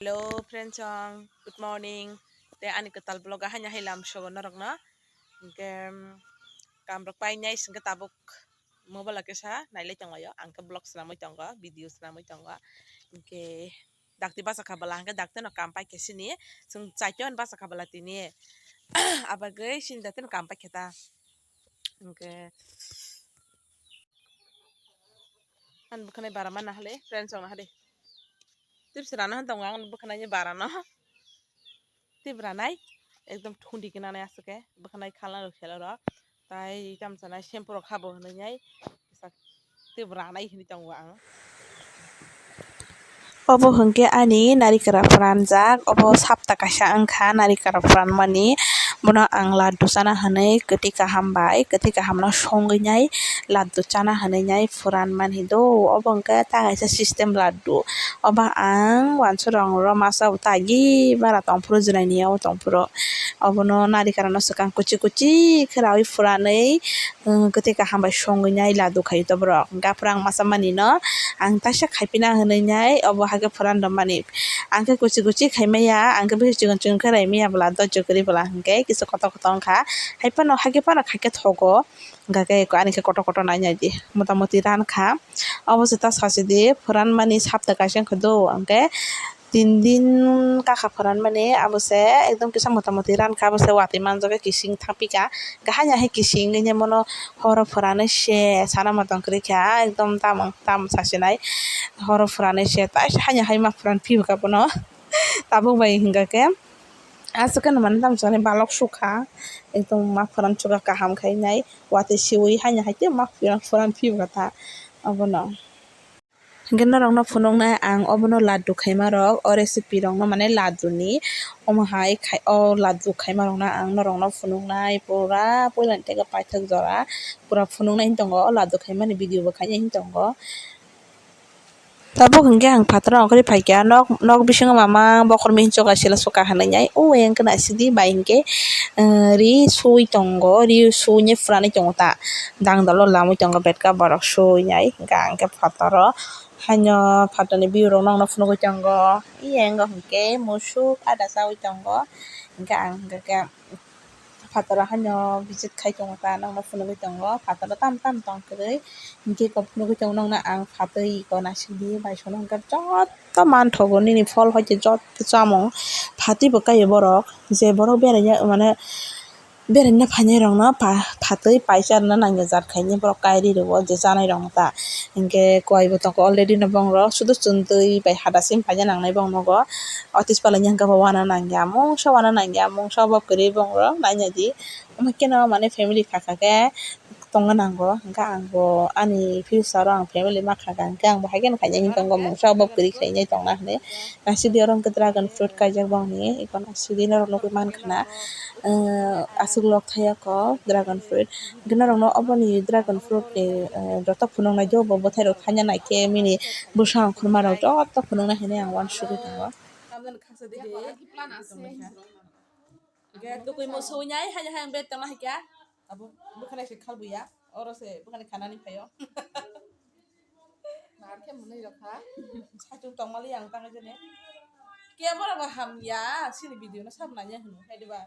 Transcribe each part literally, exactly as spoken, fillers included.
Hello friends, um, good morning. Te ani kwtal vlog o haino hai lam sogo norokno. Hwnkhe, um, kam rok painai singkhe tabuk mobile o kisa nailai tongo yo. Ang khe vlog swnamwi tongo, video swnamwi tongo. Hwnkhe dakti bachakha bwla, hwnkhe dakti no kam paikhe sini. Chwng chaito hwn bachakha bwla tini. Abagwi sini dakti no kam paikhe ta. Hwnkhe, Ani bwkhanai bara mana hale, friends rok nahadi. Tip se rana hwn tongo ang bwkhanai ni bara no. Tip ranai, ekdom thundi gwnanai aswk khe, bwkhanai khalna rw khela rw. Tai tam sanai shampoo rok habo hwnwi nai, kisa tip ranai hwnwi tongo ang. Obo hwnkhe ani narikra pranjak, obo sapta kaisa wngkha narikra pranmani, bono ang laddu chana hwnwi kwtwi kaham bai, kwtwi kaham no songwi nai laddu chana hwnwi nai phuran mani do, obo hwnkhe ta kaisa system laddu, obo ang wansukrango masa bo ta agi bara tongphuru jwnaini yago tongphuru, obono narikra no swkang kuchi kuchi khe rawi phuranwi, Kwtwi kaham bai songwi nai laddu khai to borok. Hwnkhe aphuru ang masa mani no ang taisa khai pina hwnwi nai obo hakhe phuran rwmani. Ang khe kuchi kuchi khai maya, ang khe bisi chikon chikon khe rai maya bwla, doicho kwrwi bwla hwnkhe kisa kotor kotor wngkha. Hai phano hakhe phano khai khe thogo. Hwnkhe ani khe kotor kotor nai nai di. Mota moti ran kha. Obo se ta sasi di, phuran mani sapta kaisa wngkha do. Hwnkhe tin din kakha phuran mani abo se ekdom kisa mota moti ran kha, abo se watwi manjak khe kising thang pika, hanya hai kising wngya bono horo phuranwi se sana motong kwrwi kha, ekdom tamo tamo sasinai horo phuranwi se taisa hanya hai ma phuran phi bwkha bono tabuk bai hwnkha khe aswk kheno mane tamo sanai balok sukha, ekdom ma phuran chuka kaham khai nai watwi siwi hanya hai khe ma phuran phi bwkha ta obono. Hwnkhe norokno phunuknai ang obono laddu khaimarok, o recipe rokno, mane ladduni omo hai khai, o laddu khaimarokno ang norokno phunuknai, pura puilani teibo paithak jora pura phunuknai hinwi tongo, o laddu khaimani video bo khainai hinwi tongo. Tabuk hwnkhe ang phataro ongkhorwi phaikha, nok, nok bisingo mama bokhorok mihim choka sila soka hinwi nai, o ayang khe naisidi bai hwnkhe, eh, ri sui tongo, ri suinai phuranwi tongo ta, dangdalo lamwi tongo betka borok suinai, hwnkhe ang khe phataro. Haino phatarni view rok nokno phunugwi tongo. Iya wngkha hwnkhe musuk ada chawi tongo. Hwnkhe ang hwnkhe khe phataro haino visit khai tongo ta, nokno phunugwi tongo. Phataro tamo tamo tong kwrwi. Hwnkhe kok phunugwi tongo nokno ang phatwi iko naisingdi bai sono hwnkhe joto manthogo nini phol hoite joto chamung phatwi bo kaiyo borok. Je borok beraina mane Beraina phainai rokno pa-, phatwi paisa rwna nangya jat khainai borok kairwi rwo je chanai rokno ta. Hinkhe kwai bo tongo already no bong rok sudu chwng twi bai hada sim paina nangnai bong nogo. Office palaini hinkhe bo wana nangya mungsa wana nangya mungsa obo kwrwi bong rok naina di. Omo khe no mane family kha kha khe tongna nango hinkhe ang bo ani future o ang family ma kha kha hinkhe ang bo hai kheno khainai hinwi tongo mungsa obo kwrwi khainai tongna hinwi. Naisidi oro hinkhe dragon fruit kaijak bongni eko naisidi norok nugwi mankha na. Aswk lok thai o kok dragon fruit. Hwnkhe norokno oboni dragon fruit ni joto phunuknai do bo bwthairok thaina naikhe bini bwswk ongkhormarok joto phunuknai hinwi ang uansugwi tongo. Hwnkhe tukui musuinai haino hayung bed tongna hai kha. Abo bwkhani se khalbuya, oro se bwkhani khanani phaio. Nar khe mwnwi rok kha. Saichung tongmali ang tangwi jani. Camera bo hamya, sini video no sab nanya hwno, hai diba?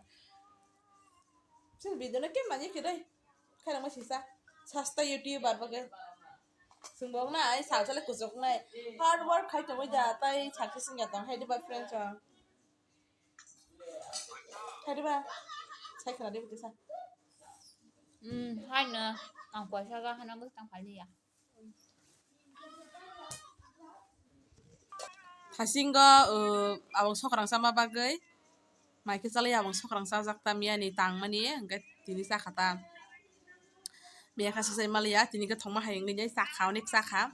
Sini video no kem nanya khe dai. Khairokma sisa. Sasta YouTuber bagwi. Chwng bo wngnai, ai sal sale kuchuk wngnai. Hard work khai tongwi da, tai success wngya tong, hai diba friends rok? Hai diba? Sai khna diba kisa? Hmm, haino ang poisa ga hana bwsang phaliya. Thasingo, uh, abang sokrang sama bagwi. Maikhe chalai abang sokrang chajak ta miyani tangmani, hwnkhe tini chakha ta. Miya kha swsai maliya, tini khe thongma hai wngwi nai chakha, onek chakha.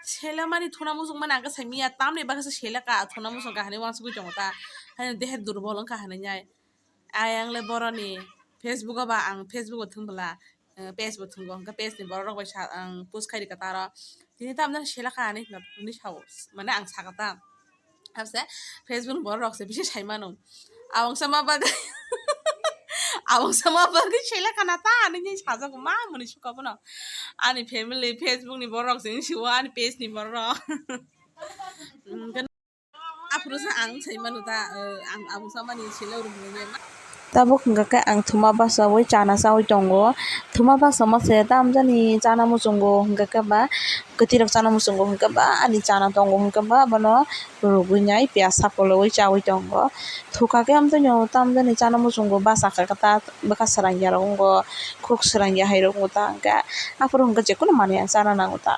Sele mani thuna muchung mani ang khe sai miya, tamni bagwi se sele ka thuna muchung ka hinwi uansugwi tongo ta. Haino deher durbol wngkha hinwi nai. Ayang le boroni Facebook o ba ang Facebook o thwng bwla, eh, page bo thwngo, hwnkhe page ni borok rok bai sa ang post khai rikha ta aro. Tini tamjani sele ka hinwi sao, mane ang sakha ta. Habse Facebook ni borok rok se bisi sai mano. Abang sama bagwi, abang sama bagwi sele ka na ta hinwi sajago ma muni suka bono. Ani family Facebook ni borok rok se wngsi o ani page ni borok rok. Phuru sa ang sai mano ta, eh, ang abo samani silo rwngmani ma. Tabuk hwnkha khe ang thuma basawi chana chawi tongo. Thuma basamo se tamjani chana muchungo hwnkha khe ba kwtwirok chana muchungo hwnkha ba ani chana tongo hwnkha ba bono rwgwi nai piyaj sapolowi chawi tongo. Thukha khe amtwino tamjani chana muchungo basa kha khe ta bwkha swrangya rok wngo, khuk swrangya hai rok wngo ta hwnkhe aphuru hwnkhe jekunu manwi ang chana nango ta.